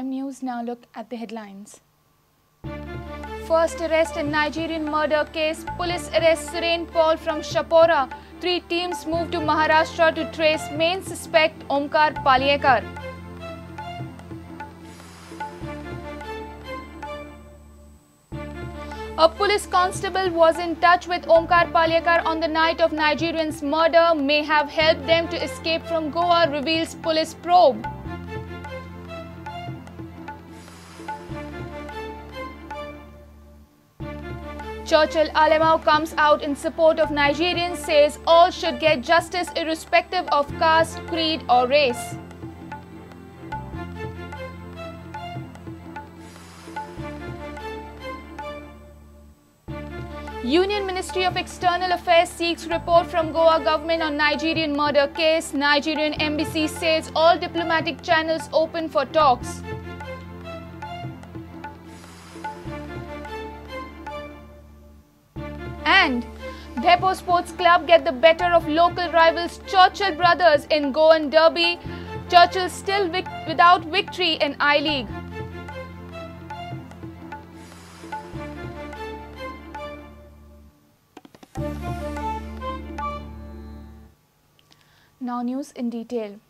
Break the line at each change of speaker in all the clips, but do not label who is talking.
Prime News. Now look at the headlines. First arrest in Nigerian murder case. Police arrest Suren Paul from Chapora. 3 teams move to Maharashtra to trace main suspect Omkar Palyekar. A police constable was in touch with Omkar Palyekar on the night of Nigerian's murder, may have helped them to escape from Goa, reveals police probe. Churchill Alemao comes out in support of Nigerians, says all should get justice irrespective of caste, creed or race. Union Ministry of External Affairs seeks report from Goa government on Nigerian murder case. Nigerian embassy says all diplomatic channels open for talks. And Dempo Sports Club get the better of local rivals Churchill Brothers in Goan Derby. Churchill still without victory in I-League. Now news in detail.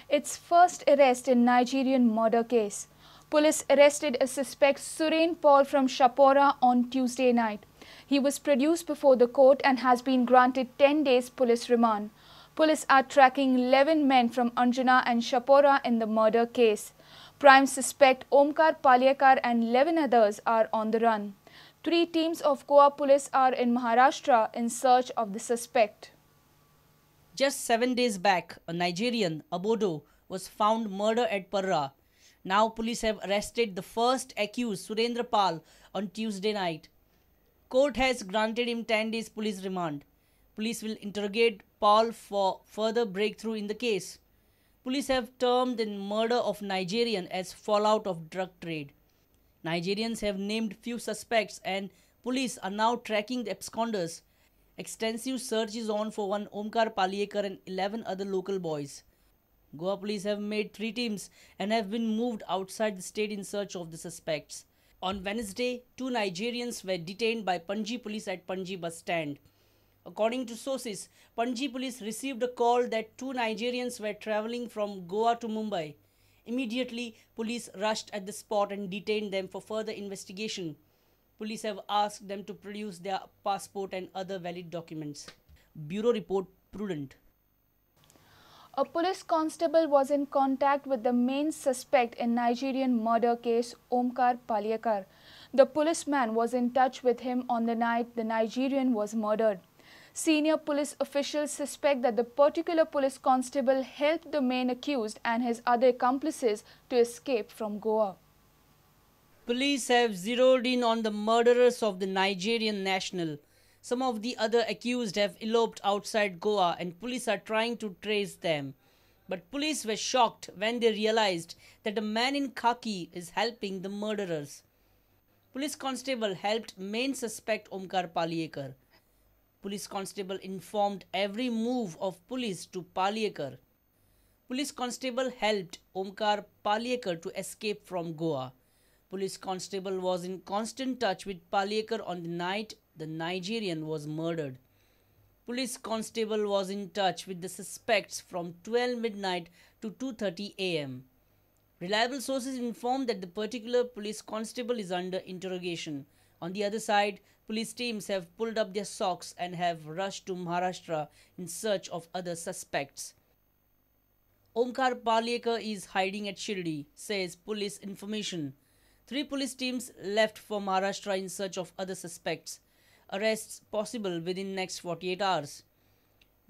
Its first arrest in Nigerian murder case. Police arrested a suspect Suren Paul from Chapora on Tuesday night. He was produced before the court and has been granted 10 days police remand. Police are tracking 11 men from Anjuna and Chapora in the murder case. Prime suspect Omkar Palyekar and 11 others are on the run. 3 teams of Goa police are in Maharashtra in search of the suspect.
Just 7 days back, a Nigerian, Abodo, was found murdered at Parra. Now police have arrested the first accused, Surendra Pal, on Tuesday night. Court has granted him 10 days police remand. Police will interrogate Paul for further breakthrough in the case. Police have termed the murder of Nigerian as fallout of drug trade. Nigerians have named few suspects and police are now tracking the absconders. Extensive search is on for one Omkar Palyekar and 11 other local boys. Goa police have made 3 teams and have been moved outside the state in search of the suspects. On Wednesday, 2 Nigerians were detained by Panji police at Panji bus stand. According to sources, Panji police received a call that 2 Nigerians were travelling from Goa to Mumbai. Immediately, police rushed at the spot and detained them for further investigation. Police have asked them to produce their passport and other valid documents. Bureau Report, Prudent.
A police constable was in contact with the main suspect in Nigerian murder case, Omkar Palyekar. The policeman was in touch with him on the night the Nigerian was murdered. Senior police officials suspect that the particular police constable helped the main accused and his other accomplices to escape from Goa.
Police have zeroed in on the murderers of the Nigerian national. Some of the other accused have eloped outside Goa and police are trying to trace them. But police were shocked when they realized that a man in khaki is helping the murderers. Police constable helped main suspect Omkar Palyekar. Police constable informed every move of police to Palyekar. Police constable helped Omkar Palyekar to escape from Goa. Police constable was in constant touch with Palyekar on the night the Nigerian was murdered. Police constable was in touch with the suspects from 12 midnight to 2:30 a.m. Reliable sources informed that the particular police constable is under interrogation. On the other side, police teams have pulled up their socks and have rushed to Maharashtra in search of other suspects. Omkar Palyekar is hiding at Shirdi, says police information. 3 police teams left for Maharashtra in search of other suspects. Arrests possible within next 48 hours.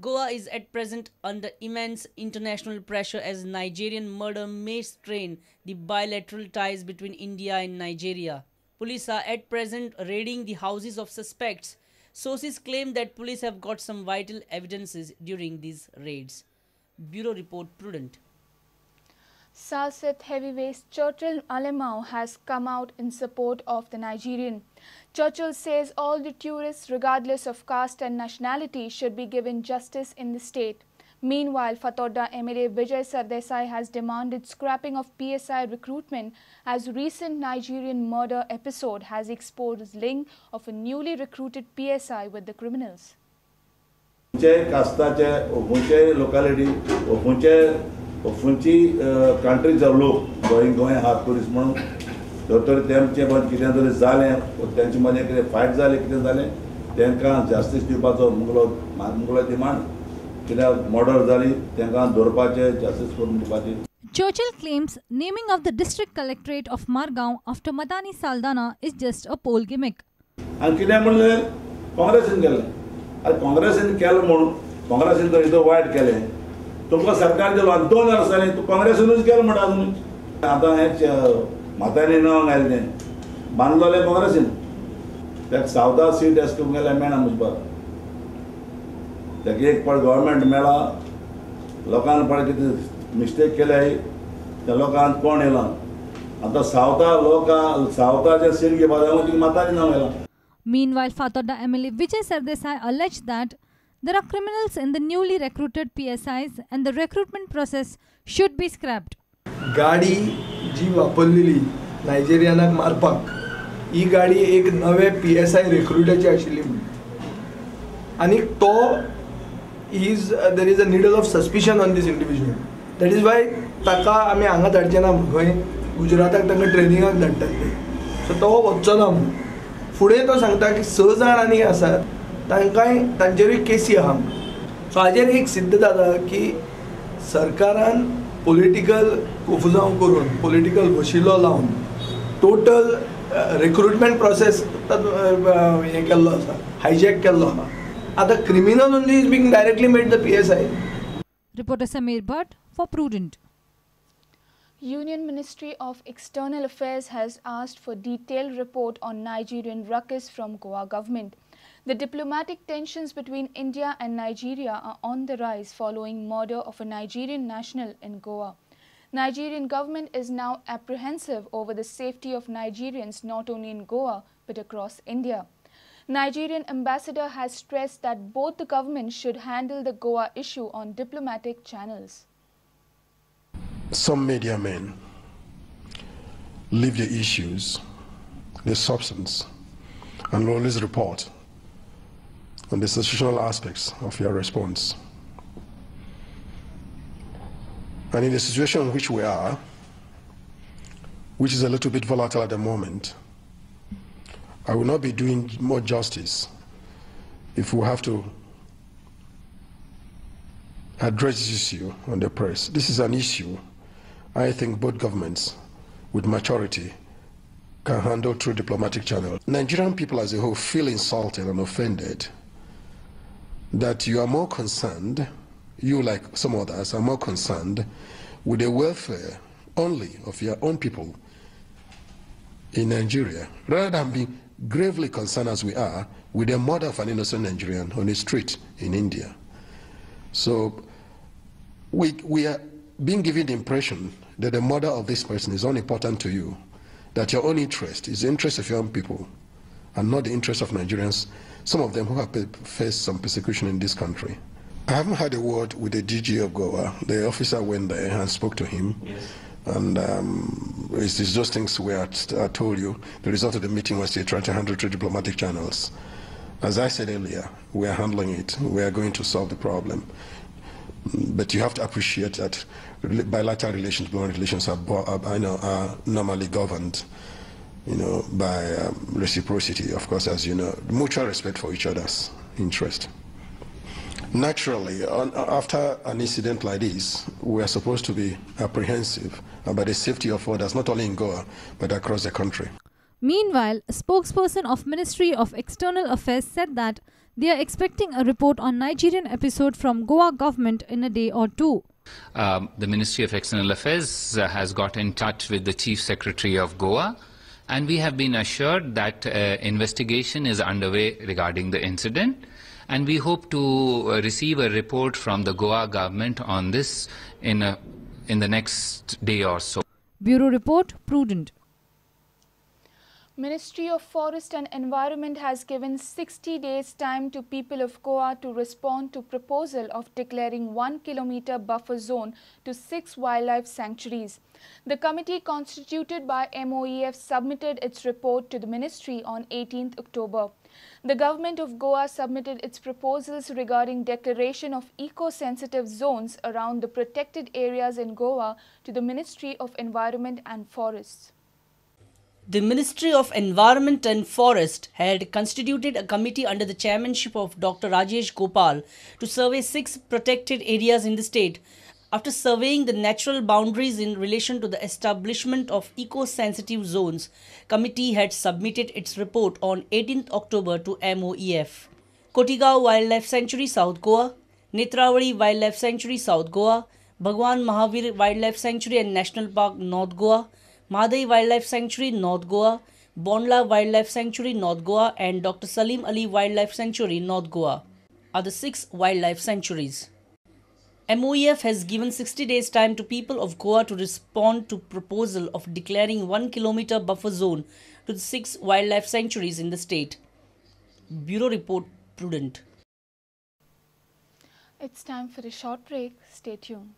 Goa is at present under immense international pressure as Nigerian murder may strain the bilateral ties between India and Nigeria. Police are at present raiding the houses of suspects. Sources claim that police have got some vital evidences during these raids. Bureau Report, Prudent.
Salcete heavyweight Churchill Alemao has come out in support of the Nigerian. Churchill says all the tourists, regardless of caste and nationality, should be given justice in the state. Meanwhile, Fatorda MLA Vijay Sardesai has demanded scrapping of PSI recruitment as recent Nigerian murder episode has exposed link of a newly recruited PSI with the criminals.
कास्ताचे खंयचे locality खंयचे खंयची कंट्रीचो लोक गोंय गोंय हात police म्हणून जर तर तेमचे कितें तरी जालें तेंचे मदें कितें फायट जालें कितें जालें तांकां जास्तीस दिवपाचो मुगलो मुगलो डिमांड कित्याक मर्डर जाली तांकां दवरपाचें जास्तीस करून दिवपाची.
Churchill claims naming of the district collectorate of Margao after Madani Saldanha is just a poll gimmick.
आनी कितें म्हणलें काँग्रेसीन केलें. आनी काँग्रेसीन केलें म्हणून काँग्रेसीन तर इतलो वायट केलें तुमकां सरकार दिलो आनी 2 वर्सांनी तूं काँग्रेसीनूच केलें म्हणटा अजून. आतां हें म्हातारी नांव घालें तें बांदलोलें काँग्रेसीन ताका सावथा सीट एस करून गेल्यार मेळना मुजपाक. ताका एक पावट गव्हर्मेंट मेळ्ळा लोकांक पाड कितें मिस्टेक केल्या त्या लोकांक कोण येयला आतां सावथा लोकां सावथाचें सीट घेवपा जाय तिका म्हातारी नांव येयलां.
Meanwhile, Fatorda MLA Vijay Sardesai alleged that there are criminals in the newly recruited PSIs and the recruitment process should be scrapped.
गाडी जी वापरलेली नायजेरियनाक मारपाक ही गाडी एक नवे PSI रिक्रुटाची आशिल्ली म्हणून आनी तो is there is a needle of suspicion on this individual. That is why ताका आमी हांगा धाडचे ना खंय गुजराताक तांकां ट्रेनिंगाक धाडटात ते सो तो वचचो ना म्हणून. फुडें तो सांगता की 6 जाण आनी आसात तांकांय तांचेरूय केसी आहा. सो हाजेर एक सिद्ध जाता की सरकारान पॉलिटिकल कोफुजांव करून पॉलिटिकल वशिलो लावन टोटल रिक्रुटमेंट प्रोसेस हें केल्लो आसा हायजॅक केल्लो आहा. आतां criminal only is being directly made the PSI.
Reporter Sameer Bhatt for Prudent.
Union Ministry of External Affairs has asked for detailed report on Nigerian ruckus from Goa government. The diplomatic tensions between India and Nigeria are on the rise following murder of a Nigerian national in Goa. Nigerian government is now apprehensive over the safety of Nigerians not only in Goa but across India. Nigerian ambassador has stressed that both the governments should handle the Goa issue on diplomatic channels.
Some media men leave the issues, the substance, and always report on the institutional aspects of your response. And in the situation in which we are, which is a little bit volatile at the moment, I will not be doing more justice if we have to address this issue on the press. This is an issue I think both governments with maturity can handle through diplomatic channels. Nigerian people as a whole feel insulted and offended that you are more concerned, you like some others are more concerned with the welfare only of your own people in Nigeria, rather than being gravely concerned as we are with the murder of an innocent Nigerian on the street in India. So we are being given the impression that the murder of this person is unimportant to you, that your own interest is the interest of your own people and not the interest of Nigerians, some of them who have faced some persecution in this country. I haven't had a word with the DG of Goa. The officer went there and spoke to him.
Yes.
And it's those things where I told you, the result of the meeting was to try to handle through diplomatic channels. As I said earlier, we are handling it. We are going to solve the problem. But you have to appreciate that bilateral relations, diplomatic relations are normally governed, you know, by reciprocity, of course, as you know, mutual respect for each other's interest. Naturally, after an incident like this, we are supposed to be apprehensive about the safety of others, not only in Goa, but across the country.
Meanwhile, a spokesperson of Ministry of External Affairs said that they are expecting a report on Nigerian episode from Goa government in a day or two.
The Ministry of External Affairs has got in touch with the Chief Secretary of Goa, and we have been assured that investigation is underway regarding the incident, and we hope to receive a report from the Goa government on this in the next day or so.
Bureau Report, Prudent.
Ministry of Forest and Environment has given 60 days time to people of Goa to respond to proposal of declaring 1 kilometer buffer zone to 6 wildlife sanctuaries. The committee constituted by MOEF submitted its report to the ministry on 18th October. The government of Goa submitted its proposals regarding declaration of eco-sensitive zones around the protected areas in Goa to the Ministry of Environment and Forests.
The Ministry of Environment and Forest had constituted a committee under the chairmanship of Dr. Rajesh Gopal to survey 6 protected areas in the state. After surveying the natural boundaries in relation to the establishment of eco-sensitive zones, committee had submitted its report on 18th October to MOEF. Cotigao Wildlife Sanctuary, South Goa, Netravali Wildlife Sanctuary, South Goa, Bhagwan Mahavir Wildlife Sanctuary and National Park, North Goa, Madai Wildlife Sanctuary, North Goa, Bondla Wildlife Sanctuary, North Goa and Dr. Salim Ali Wildlife Sanctuary, North Goa are the 6 wildlife sanctuaries. MOEF has given 60 days time to people of Goa to respond to proposal of declaring 1 kilometer buffer zone to the 6 wildlife sanctuaries in the state. Bureau Report, Prudent.
It's time for a short break. Stay tuned.